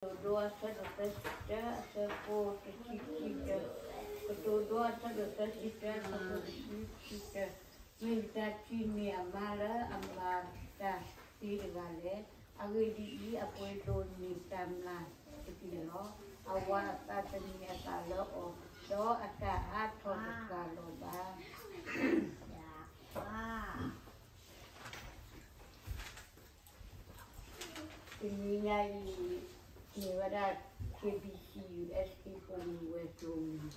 ကတိၤဒိ အဆၢဒိၣ်သၢဆံတၢ အဆၢဖိတဆံခံတၢ, ကတိၤဒိ အဆၢဒိၣ်သၢဆံတၢ အဆၢဖိတဆံခံတၢ, မ့ၢ်မတၤထံၣ်န့ၢ်အမါလၢအမၤတၢ်သ့တဂၤလဲၣ်. အဂ့ၢ်ဒ်အံၤ, အပှ့ၤဒိၣ်န့ၢ်တၢ်မျၢ်တက့ၢ်လီၤ. အဝၤအသးသန့ၤအသးလၢအီၤ, ဒီးအတၢ်အါထီၣ်တကးလီၤဘၣ်. တနံၤညါအံၤ မ့ၢ်ဝဲဒၣ် KBC USA ပိာ်မုၣ်ဝဲၢ်ကျိၤမုၢ်,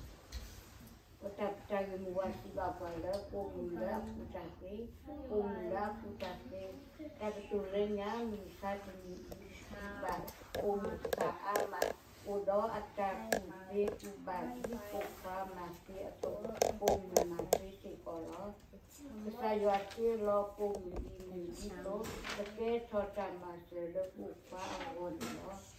ပတၢ်ပတၢ်ဂ့ၢ်မိၢ်ဝၤစံးဘၣ်ပှၤလၢ ပိာ်မုၣ်လၢအကူၣ်တၢ်သ့, ပိာ်မုၣ်လၢအကူၣ်တၢ်သ့. တၢ်ကတိၤလၢညါ မုၢ်ဆါတနံၤအံၤ စံးဘၣ်ပိာ်မုၣ်တဖၣ်အါမး, အိၣ်ဒီးအတၢ်ကူၣ်သ့ကူၣ်ဘၣ် ဒ်ပိာ်ခွါမၤသ့အသိး, ပိာ်မုၣ်မၤသ့စ့ၢ်ကီးလီၤ. ကစၢ်ယွၤတ့လီၤပိာ်မုၣ်အံၤ မ့ၢ်ဒ်သိးကကဲထီၣ်တၢ်မၤစၢၤလၢပိာ်ခွါအဂီၢ်န့ၣ်လီၤ.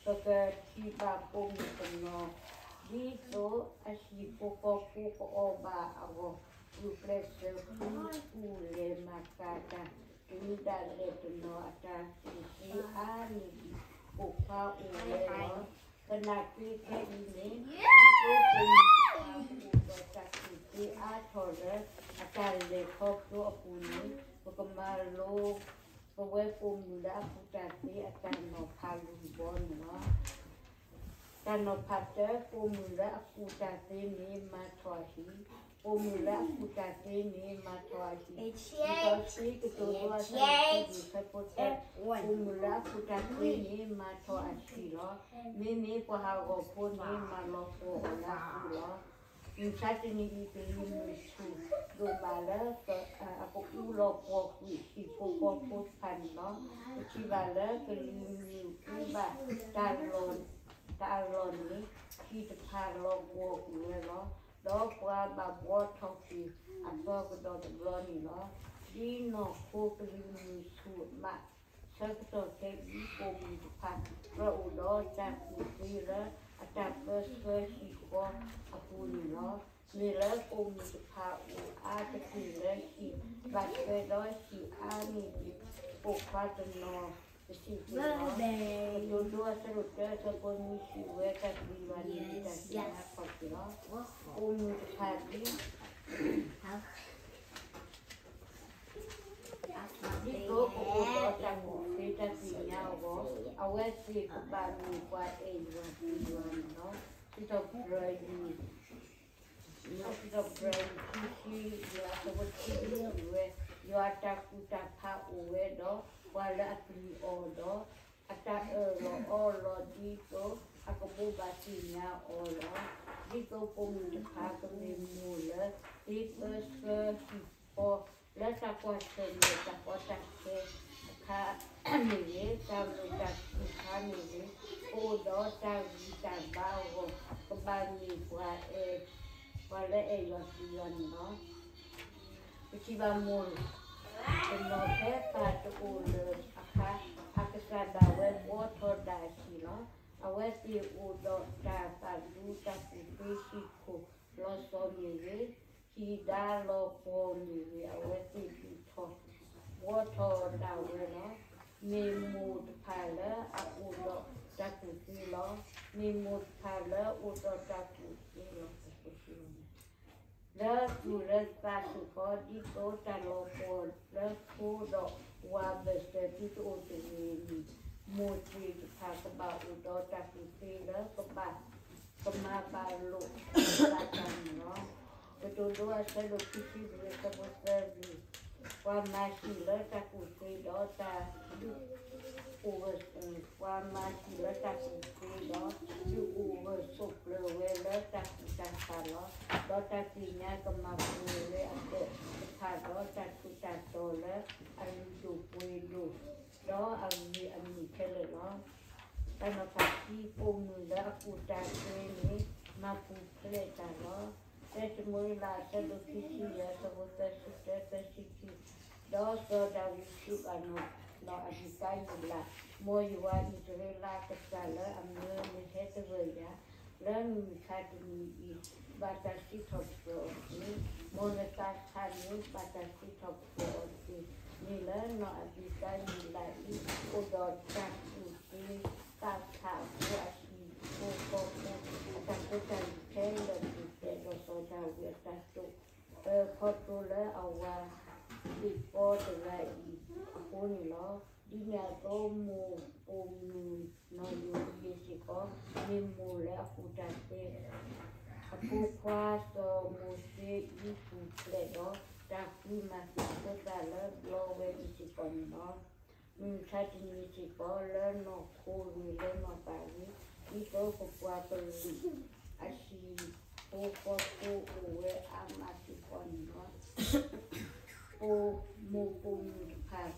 ပကထံၣ်ဘၣ်ပိာ်မုၣ်တနီၤ ဒ်သိးအဟံၣ်ဖိဃီဖိကအီၣ်ဘၣ်အဂီၢ်, ကူၣ်ကျဲးစၢးဃုကူၣ်လဲၤမၤကၤတၢ် တုၤဒၣ်လဲာ်တနီၤ အတၢ်ကူၣ်သ့အါန့ၢ်ဒံးပိာ်ခွါအိၣ်ဝဲလီၤ. သနာ်က့ခဲအံၤန့ၣ် ဒ်သိးပိာ်မုၣ်တဖၣ်အိၣ်ဒီးတၢ်ကူၣ်သ့အါထီၣ်လၢအတၢ်လဲၤခီဖျိအပူၤန့ၣ်, ပကမၤလိ ပဝဲပိာ်မုၣ်လၢအကူၣ်တၢ်သ့အတၢ်နီၤဖးလွံၢ်ဘီန့ၣ်လီၤ. တၢ်နီၤဖးတၢ, ပိာ်မုၣ်လၢအကူၣ်တၢ်သ့န့ၣ် မၤထီၣ်အဟံၣ်, ပိာ်မုၣ်လၢအကူၣ်တၢ်သ့န့ၣ် မၤထီၣ်အဟံၣ်. ဒ်သိးစံးကတိၤဒိ အဆၢဒိၣ်ခံဆံတၢ, ပိာ်မုၣ်လၢအကူၣ်တၢ်သ့န့ၣ် မၤထီၣ်အဟံၣ်လီၤ. မ့မ့ၢ်ပှၤဟးဂီၤဖိန့ၣ် မၤလီၤပှီၢ်အီၤလၢအကူၣ်လီၤ. မုၢ်ဆါတနံၤအံၤ ကလံၤမုၢ်ဆူၣ်ဒိၣ်မးလၢ အကအူလီၤပှီၢ်ကွံာ်ဟံၣ်ဖိဃီဖိတဖၣ်န့ၣ်လီၤ. ပထံၣ်ဘၣ်လၢကလံၤမုၢ်အူဘၣ် တၢ်အလီၢ်န့ၣ် ဟံၣ်တဖၣ်လီၤပှီၢ်ကွံာ်ဝဲလီၤ. ဒီးပှၤဘၣ်ဘှီထီၣ်ကွံာ်အသီကဒီးတဘျီန့ၣ်လီၤ. ဒ်နီၢ်ခိကလံၤမုၢ်ဆူၣ်မး ဆၢကတီၢ်ခဲအံၤ ပိာ်မုၣ်တဖၣ် ကြၢးအိၣ်ဒီးတၢ်ကူၣ်သ့လၢအတၢ်ပၢဆှၢဟံၣ်ဃီအပူၤန့ၣ်လီၤ. မ့ၢ်လၢပိာ်မုၣ်တဖၣ်အိၣ်အါတက့ၢ်လၢဟံၣ် ဘၣ်ထွဲဒီးဟံၣ်အါန့ၢ်ဒံးပိာ်ခွါတနီၤတစဲးဖိလီၤ. ကတိၤဒိ အဆၢဒိၣ်တၢ အဆၢဖိနွံ စံးဝဲ တၢ်သံကွၢ်န့ၣ် တၢ်သ့ၣ်ညါအခီၣ်ထံးလီၤ. ပိာ်မုၣ်တဖၣ်ဒ် ဒ်သိးကအိၣ်ဒီးတၢ်ကူၣ်သ့တၢ်သ့ၣ်ညါအဂီၢ်, အဝဲသ့ၣ်ကဘၣ်မ့ၢ်ပှၤအဲၣ်ယွၤပျံၤယွၤန့ၣ်လီၤ. စံးထီၣ်ပတြၢၤ စံးထီၣ်ပတြၢၤ ခံဆံယဲၢ် အဆၢဖိတဆံလွံၢ် စံးဝဲ, ယွၤအတၢ်ကူၣ်တၢ်ဖးအိၣ်ဝဲဒီး ပှၤလၢအပျံၤအီၤဒီး အတၢ်အၢၣ်လီၤအီလီၤဒ်သိး အကဘိးဘၣ်သ့ၣ်ညါအီၤလီၤ. ဒ်သိးပိာ်မုၣ်တဖၣ်ကမ့ၢ်မိၢ်လၢ သ့ပၢဆှၢဟံၣ်ဃီ လၢတၢ်ကွၢ်ဆၢၣ်မဲာ်တၢ်ကီတၢ်ခဲအခါမ့ၢ်ဂ့ၤ, တၢ်မုာ်တၢ်ခုၣ်အခါမ့ၢ်ဂ့ၤ, ကအိၣ်ဒီးတၢ်ဂံၢ်တၢ်ဘါအဂီၢ်, ကဘၣ်မ့ၢ်ပှၤအဲၣ်, ပှၤလၢအဲၣ်ယွၤပျံၤယွၤန့ၣ်လီၤ. ပထံၣ်ဘၣ်မိၢ်တနီၤဖဲပၢ်တအိၣ်လၢၤအခါ, အကစၢ်ဒၣ်ဝဲဘှီထီၣ်ဒၣ်အဟံၣ်လီၤ. အဝဲသ့ၣ်အိၣ်ဒီးတၢ်သးဒူတၢ်ကူၣ်သ့ဟံၣ်ခိၣ်လီၤစီၤမ့ၢ်ဂ့ၤ, ဟံၣ်ဒါလီၤပှီၢ်မ့ၢ်ဂ့ၤ, အဝဲသ့ၣ်ဒုးထီၣ်ဘှီထီၣ်ဒၣ်ဝဲလီၤ. မ့ၢ်မိၢ်တဖၣ်လၢအအိၣ်ဒီးတၢ်ကူၣ်သ့လီၤ. မ့ၢ်မိၢ်တဖၣ်လၢအအိၣ်ဒီးတၢ်ကူၣ်သ့လီၤ. လၢသူၣ်လၢသးစ့ၢ်ကီး ဒ်သိးတၢ်လီၤပှီၢ်လၢဖိဒီးဝၤဘၢၣ်စၢၤသုတအိၣ်တဂ့ၤန့ၣ်, မိၢ်သ့ၣ်တဖၣ်ကဘၣ်အိၣ်ဒီးတၢ်ကူၣ်သ့လၢကဘၣ် ကမၤဘၣ်လိာ်သးတၢ်န့ၣ်လီၤ. ကတိၤဒိ အဆၢဒိၣ်ခံဆံလွံၢ် အဆၢဖိသၢလွံၢ်, ပှၤမၤဟံၣ်လၢတၢ်ကူၣ်သ့ဒီးတၢ်ဒုး အိၣ်ဂၢၢ်, ပှၤမၤဟံၣ်လၢတၢ်ကူၣ်သ့ဒီး ဒုးအိၣ်ဂၢၢ်ဆိးကျၢၤဝဲလၢတၢ်ကူၣ်တၢ်ဖးလီၤ. ဒီးတၢ်သ့ၣ်ညါကမၤပူၤဝဲအသိးတဖၣ်ဒီး တၢ်ထူးတၢ်တီၤလၢအလုၢ်ဒိၣ်ပှ့ၤဒိၣ် ဒီးအဂ့ၤအမုာ်ခဲလၢာ်လီၤ. တၢ်နီၤဖးခံ, ပိာ်မုၣ်လၢအကူၣ်တၢ်သ့န့ၣ် မၤပူၤဖျဲးတၢ်လီၤ. ဖဲၡမူၤအ့လး အဆၢဒိၣ်ခံဆံယဲၢ် အဆၢဖိသၢဆံတၢ သၢဆံခံ, ဒီးစီၤဒၤဝံးစံးဘၣ်နီၢ်အဘံၤကါယံလး, မ်ယွၤအံၣ်စရ့လးအကစၢ်လၢအမၢနဟဲသဂၢၢ်ယၤ လၢမုၢ်မဆါတနံၤအံၤ ဘၣ်တၢ်စံးထီၣ်ပတြၢၤအီၤတက့ၢ်. မ်နသးဆးန့ၣ် ဘၣ်တၢ်စံးထီၣ်ပတြၢၤအီၤတက့ၢ်. မ့ၢ်လၢနီၢ်အဘံၤကါယံလးအံၤ အိၣ်ဒီးတၢ်ကူၣ်သ့ သးဆးအဖိအဟံၣ်ဖိဃီဖိ အတၢ်ဖိတၢ်လံၤခဲလၢာ် ပူၤဖျဲးဒီးစီၤဒၤဝံးအတၢ်တိာ် ခီဖျိလၢအဝၤသံၣ်ပီတဂၤအံၤအဃိန့ၣ်လီၤ. ဒ်န့ၣ်အသိး မိၢ်ပိာ်မုၣ်နီၢ်ယိၤဒၤစ့ၢ်ကီး မ့ၢ်မိၢ်လၢအကူၣ်တၢ်သ့ အဖိခွါစီၤမိၤၡ့အံၤ ပူၤဖျဲးဒီးတၢ်ဃုမၤသံၣ်ဖိသၣ်လၢဘျီဝဲအံၤစ့ၢ်ကီးန့ၣ်လီၤ. မုၢ်မဆါတနံၤစ့ၢ်ကီး လၢနီၢ်ခိဂ့ၤလၢနီၢ်သးဂ့ၤ ဒ်သိးပပှၤကလုာ်အဟံၣ်ဖိဃီဖိအိၣ်ဝဲအါမးစ့ၢ်ကီးန့ၣ်လီၤ. မိၢ်ပိာ်မုၣ်တဖၣ်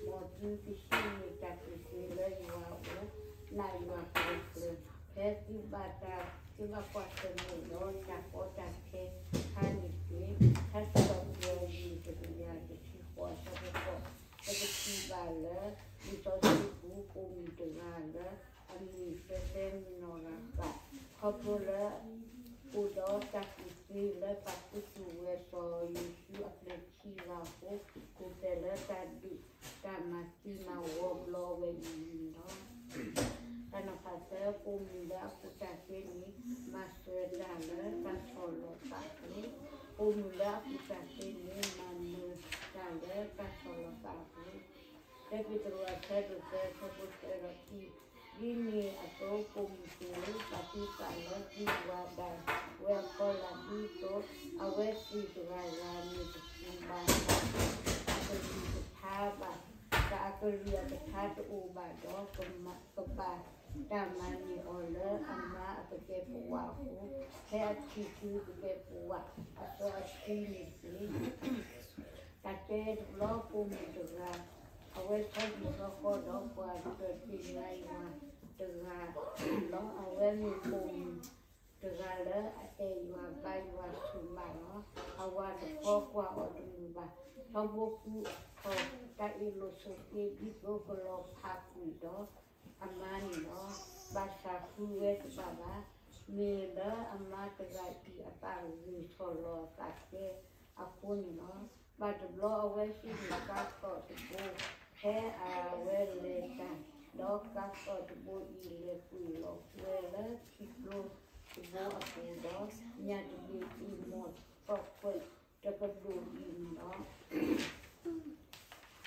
မ်သုကဟံးန့ၢ်တၢ်ကူၣ်သ့လၢယွၤအအိၣ် နးယွၤကျၢၤကျၢၤ ဖဲသုဘၣ်တၢ် သုဘၣ်ကွၢ်ဆၢၣ်မဲာ်ဒီးတၢ်ကီတၢ်ခဲခါန့ၣ်တက့ၢ်. ထါစံးထီၣ်ပတြၢၤ တကယၤတဆံဃိး အဆၢဖိဃိး, ပကထံၣ်ဘၣ်လၢ လံာ်စီဆှံပူၤ ပိာ်မုၣ်တဂၤလၢ အမံၤသၢသဲမံနီၤရၤသး ခီဖျိလၢ အိၣ်ဒီးတၢ်ကူၣ်သ့လၢပာ်ခူသူၣ်ဝဲစီၤယိၤၡူအပျဲၢ်ခံဂၤအဃိ ပူၤဖျဲးလၢတၢ်ဒုးတၢ်မၤသံမၤဝီဘျီဝဲအံၤန့ၣ်လီၤ. တၢ်နီၤဖးသၢ ပိာ်မုၣ်လၢအကူၣ်တၢ်သ့န့ၣ် မၤစၢၤတၢ်လၢတၢ်ဆီၣ်လီၤသးအပူၤ, ပိာ်မုၣ်လၢအကူၣ်တၢ်သ့န့ၣ် မၤနၢၤတၢ်လၢတၢ်ဆီၣ်လီၤသးအပူၤ, တၢပ့းတရူး အဆၢဒိၣ်သၢ အဆၢဖိသၢဒီးခံ, ဒ်န့ၣ်အသိး ပိာ်မုၣ်သ့ၣ်ဧၢ, ပာ်သုသးလၢသုဝၤဒၣ်ဝဲအဖီလာ် ဒ်သိးအဝဲသ့ၣ်တဂၤဂၤန့ၣ်တပူၤဘၣ် အကလုၢ်ကထါဘၣ်, တၢ်အကလုၢ်အကထါတအိၣ်ဘၣ်ဒီး ကဘၣ်တၢ်မၤန့ၢ်အီၤလၢအမါအကကဲပဝးအဃိ, ဖဲအထံၣ်သုကကဲပဝးအစီအဆှံန့ၣ်တက့ၢ်. တၢ်တဲတဘျီ ပိာ်မုၣ်တဂၤ အဝဲဆီဟံၣ်ဆီဃီဒီးပှၤကတၢၢ်တ့ၢ်ယွၤအံၤတဂၤလီၤ. အဝဲမ့ၢ်ပိာ်မုၣ်တဂၤလၢအအဲၣ်ယွၤဘါယွၤဆူၣ်မးလီၤ. အဝၤတခီကွၢ်အီၤတမုာ်ဘၣ်. ထီဘိဃုထီၣ်တၢ်အ့ၣ်လိာ်ဆိးက့ ဒ်သိးကလီၤဖးကွံာ်ဒီးအမါန့ၣ်လီၤ. ဘၣ်ဆၣ်ဃုဝဲတဘၣ်ဘၣ်. မ့ၢ်လၢအမါတဂၤအံၤအသးဂ့ၤဆီၣ်လီၤအသးကဲအဃိန့ၣ်လီၤ. ဘၣ်တဘျီအဝဲဟံးန့ၢ်ကါသီၣ်တဘိ ဖဲအဝဲလဲၤတၢ်, ဒီးကါသီၣ်တဘိအံၤလဲၤကွံာ်လီၤဝဲလၢထံကျိတဘိအပူၤဒီး ညၣ်တဘ့ၣ်အံၤမိၢ်သီၣ်ကွဲးတကဒိၣ်အံၤန့ၣ်လီၤ.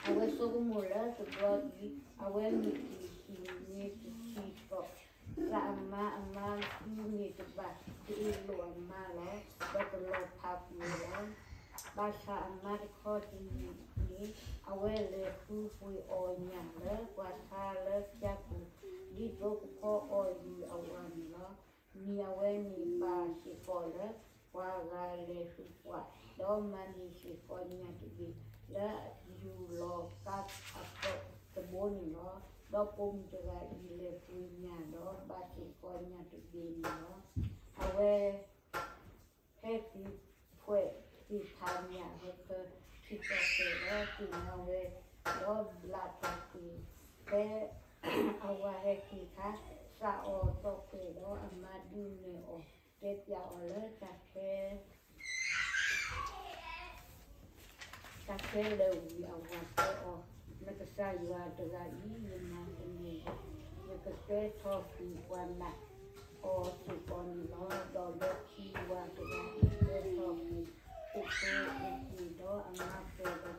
အဝဲဆိကမိၣ်လၢတဘျီအံၤ အဝဲမ့ၢ်တ့ၢ်ဟံၣ်န့ၣ်တထံၣ်ဃီ သးအမါအမါဃုန့ၢ်တဘၣ် တအ့ၣ်လိာ်အမါလီၤ. ဒီးတလီၤဖးကွံာ်လီၤ. ဘၣ်ဆၣ်အမါတခီတနံၤန့ၣ် အဝဲလဲၤဃုပှ့ၤအီၣ်ညၣ်လၢပှၤဆါလၢဖၠါပူၤ ဒ်သိးကဖီအီၣ်ယုၢ်အဝၤန့ၣ်လီၤ. မံၤအဝဲန့ၣ်ပာ်စ့ၢ်ကီးလၢ ပှၤဂၤလဲၤဃုကွၢ် ဒီးမၤန့ၢ်စ့ၢ်ကီးညၣ်တဘ့ၣ် လၢယူၤလီၤကါအသီၣ်တဘိန့ၣ်လီၤ. ဒီးပိာ်မုၣ်တဂၤအံၤလဲၤပှ့ၤညၣ်ဒီးဘၣ်စ့ၢ်ကီးညၣ်တဘ့ၣ်န့ၣ်လီၤ. အဝဲ ဟဲက့ၤဖှဲးသ့ၣ်ဖးညၣ်ဟဲဖၢ ထံၣ်သီၣ်ဃဲၤဒီးသ့ၣ်ညါဝဲ ဒီးဘျးထီၣ်ကွံာ် ဖဲအဝၤဟဲက့ၤအခါ သးအီၣ်သီၣ်ဃဲၤဒီးအမါဒုးနဲၣ်အီၤ တဲပျးအီၤလၢတၢ်ခဲ တၢ်ခဲလၢာ်ဝံၤ အဝၤတဲအီၤ, နကစၢ်ယွၤတဂၤအံၤ ယမၤတန့ၢ်ဘၣ်. ယကကဲထီၣ်ကွံာ်ပှၤနာ်အီၤစ့ၢ်ကီးန့ၣ်လီၤ. ဒီးလၢခံဝၤတဂၤအံၤ ကဲထီၣ်ကွံာ် အိၣ်ကဲအိၣ်က့ၤဒီးအမါပှဲၤဒီးတၢ်အဲၣ်တၢ်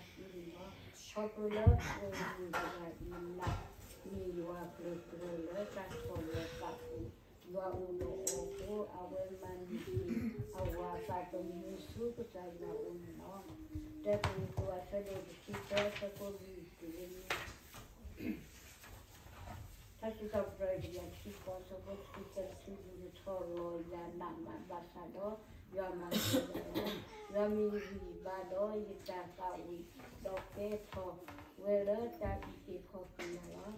ကွံန့ၣ်လီၤ. ခီဖျိလၢပိာ်မုၣ်တဂၤအံၤ နာ်န့ၢ်ယွၤကျၢၤကျၢၤလၢတၢ်ဆီၣ်လီၤသးအပူၤ ယွၤအိၣ်ဒီးအီၤအဃိ အဝဲမၤန့ၢ်က့ၤအဝၤသးသမူဆူကစၢ်ယွၤအအိၣ်န့ၣ်လီၤ. တၢပ့းတရူးအဆၢဒိၣ်တဆံသၢ အဆၢဖိလွံၢ်တုၤလၢနွံ, ထါစံးထီၣ်ပတြၢၤတကယၤတဆံဃိး အဆၢဖိတဆံသၢတုၤလၢနွံ, ထီၣ်လီၤယၤနးမးဘၣ်ဆၣ်ဒီး ယွၤမၤစၢၤယၤလီၤ. ယွၤမ့ၢ်ယဂံၢ်ယဘါဒီးယတၢ်သးဝံၣ် ဒီးကဲထီၣ်ဝဲလၢတၢ်အုၣ်က့ၤခီၣ်က့ၤယၤလီၤ.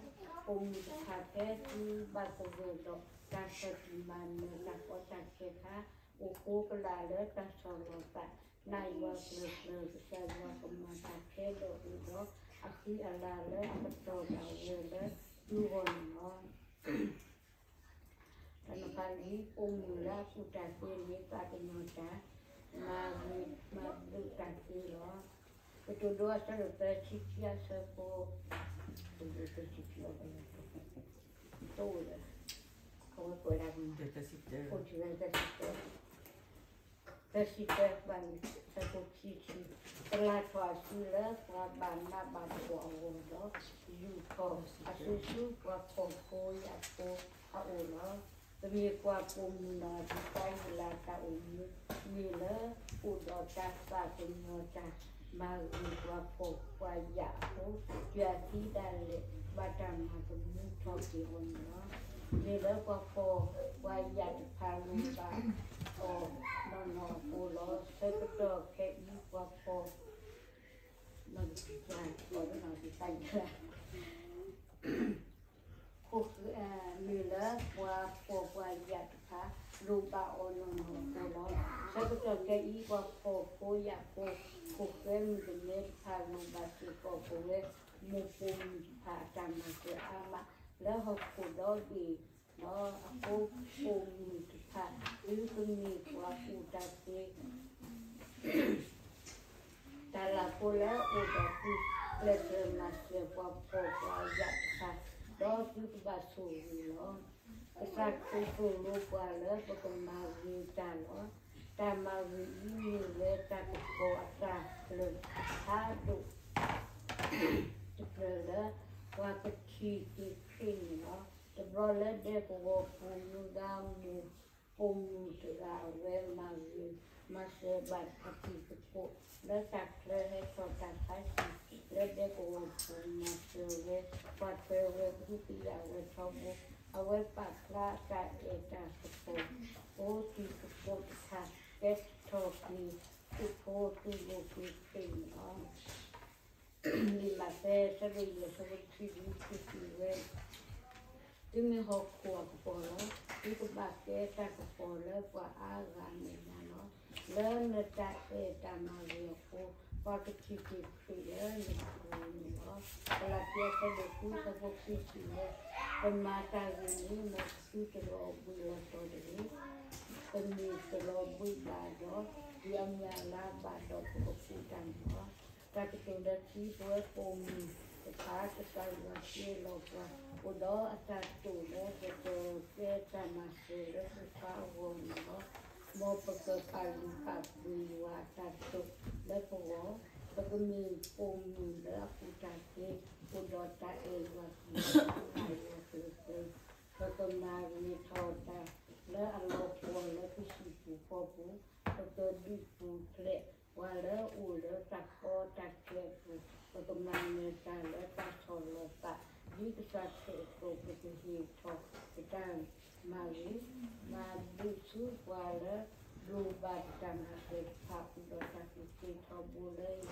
ပိာ်မုၣ်တဖၣ် ဖဲသုဘၣ်သဂၢၢ်ဒီးတၢ်ဆီၣ်တံၢ်မၤနၢၤတၢ်ကီတၢ်ခဲအခါ အိၣ်ဃိကလာ်လၢတၢ်ဆီၣ်လီၤသး, နာ်ယွၤကျၢၤကျၢၤ ကစၢ်ယွၤကမၤတၢ်ခဲလၢာ်အိၣ်ဒီး အဃံအလၤလၢအကတီၢ်ဒၣ်ဝဲလၢသုဂီၢ်န့ၣ်လီၤ. တၢ်နီၤဖးလွံၢ်, ပိာ်မုၣ်လၢအကူၣ်တၢ်သ့န့ၣ် သးကညီၤတၢ် မၤဂ့ၤမၤဘျုးတၢ်သ့လီၤ. ကတိၤဒိ အဆၢဒိၣ်သၢဆံခံ အဆၢဖိ တဘျုးသၢဆံခံအ တအိၣ်လၢ အဝဲကွဲးဒၣ် တၢ်စံးတၢ် တၢ်စံးတၢ် ဘၣ်မုၢ်ဆၢဖိခံဆံ, တလၢ်ထီၣ်အစုလၢပှၤဘၣ်နးဘၣ်ဖှီၣ်အဂီၢ်ဒီး ယူာ်ထီၣ်အစုဆူပှၤဖှီၣ်ဖိယာ်ဖိအအိၣ်လီၤ. ပမ့ၢ်ကွၢ်ပိာ်မုၣ်နီၢ်အဒံးကါယံၤလၤတၢ်အိၣ်မူ မ့ၢ်လၢအိၣ်ဒီးတၢ်သးကညီၤတၢ်မၤဂ့ၤပှၤဖှီၣ်ပှၤယာ်အဃိ, ယွၤသံဒၣ်လဲာ်ဘၣ်တၢ်မၤသမူထီၣ်က့ၤအီၤန့ၣ်လီၤ. မ့ၢ်လၢပှၤဖှီၣ်ပှၤယာ်တဖၣ်လိၣ်ဘၣ်အီၤနီၢ်နီၢ်အဃိလီၤ. ဆၢကတီၢ်ခဲအံၤပှၤဖှီၣ် နီၢ်တပှၤ နီၢ်တပှၤ မ့ၢ်လၢပှၤဖှီၣ်ပှၤယာ်တဖၣ်လိၣ်ဘၣ်အီၤနီၢ်နီၢ်အဃိလီၤ. ဆၢကတီၢ်ခဲအံၤ ပှၤဖှီၣ်ဖိယာ်ဖိ ဖိၣ်ဃဲမုၣ်ကမဲတဖၣ်လိၣ်ဘၣ်စ့ၢ်ကီးပဝဲ မိၢ်ပိာ်မုၣ်တဖၣ်အတၢ်မၤစၢၤအါမး လၢဟီၣ်ခိၣ်ဒီဘ့ၣ်လီၤ. အဃိပိာ်မုၣ်တဖၣ် သုကမ့ၢ်ပှၤကူၣ်တၢ်သ့ တၢ်လၤဖိလၢအိၣ်ဒီးသု ကျဲးစၢးမၤစၢၤပှၤဖှီၣ်ပှၤယာ်တဖၣ်, ဒီးသုကဘၣ်ဆိၣ်ဂ့ၤလီၤ. ကစၢ်ခရံာ်သိၣ်လိပှၤလၢပကမၤဂ့ၤတၢ်လီၤ. တၢ်မၤဂ့ၤအံၤမ့ၢ်ဝဲတၢ်ကပီၤအတၢ်ဖျၢၣ်ဖးဒိၣ် တဖျၢၣ်လၢ ပှၤကထံၣ်က့ၤခရံာ်န့ၣ်လီၤ. တဘျီလၢဒဲကဝီၤပူၤ မုၢ်ဂၤမိၢ်ပိာ်မုၣ်တဂၤ အဝဲမၤဂ့ၤမၤစၢၤဘၣ်အတံၤသကိး လၢတၢ်ချၢဟဲထီၣ်တၢ်ခါဆူၣ် လၢဒဲကဝီၤပူၤ မၤစၢၤဝဲ ပှၤထွဲဝဲ ဒုးသ့ၣ်ညါဝဲထီဘိ အဝဲပာ်ဖျါအတၢ်အဲၣ်တၢ်သကိး အိၣ်တံၤသကိးတခါ ကဲထီၣ်က့ၤ သုးဖိတူၢ်လိာ်က့ၤခရံာ်န့ၣ်လီၤ. လံာ်မးသဲ အဆၢဒိၣ်ယဲၢ် အဆၢဖိတဆံလွံၢ် စံးဝဲ သုမ့ၢ်ဟီၣ်ခိၣ်အကပီၤလီၤ. သုကဘၣ်ကဲတၢ်ကပီၤလၢပှၤအါဂၤအမဲာ်ညါလီၤ. လၢနတၢ်အဲၣ်တၢ်မၤဂ့ၤအဃိ ပှၤကထံၣ်က့ၤခရံာ်လၢနပူၤန့ၣ်လီၤ. ကလၤတံ အဆၢဒိၣ်ဃု အဆၢဖိခံဆံယဲၢ် ပမၤတၢ်ဂ့ၤန့ၣ် မ်ပသုတလီၤဘှံးလီၤတီၤတဂ့ၤ. ပမ့ၢ်တလီၤဘှံးဘၣ်ဒီး ဒုးအမုၢ်အလါဘၣ်ဒီး ပကကူးတၢ်န့ၣ်လီၤ. တၢ်ကတိၤလၢခံ ပဝဲပိာ်မုၣ်တဖၣ် ကစၢ်ယွၤတ့လီၤပှၤ အိၣ်ဒီးအတၢ်ကတိၤလၢ ပကကဲတၢ်မၤစၢၤလၢဖိခွါအဂီၢ်န့ၣ်လီၤ. မ်ပကပာ်လုၢ်ပာ်ပှ့ၤယွၤအတၢ်ကတိၤလၢပဂီၢ်, ပကမ့ၢ်ပိာ်မုၣ်လၢအကူၣ်တၢ်သ့, အိၣ်ဒီးတၢ်အဲၣ်ယွၤ ကူၣ်ဘၣ်ယွၤကျဲးစၢး, ပကမၤဂ့ၤထီၣ်တၢ်လၢအလီၤပှီၢ်လၢပဟံၣ်ပူၤဃီပူၤ, ပကဒုးပူၤဖျဲးပှၤလၢအအိၣ်လၢတၢ်ကီတၢ်ခဲအပူၤ, ပကမၤနၢၤတၢ်လၢတၢ်ဆီၣ်လီၤသး, ဒ်ကစၢ်ခရံာ်အသိး ပကဟ့ၣ်ထီၣ်ပတၢ်မၤဂ့ၤ, မၤဘျုးဆူပှၤလၢ လိၣ်ဘၣ်ပတၢ်မၤစၢၤတဖၣ် အိၣ်ဒီးတၢ်ကူၣ်သ့ထီဘိလၢ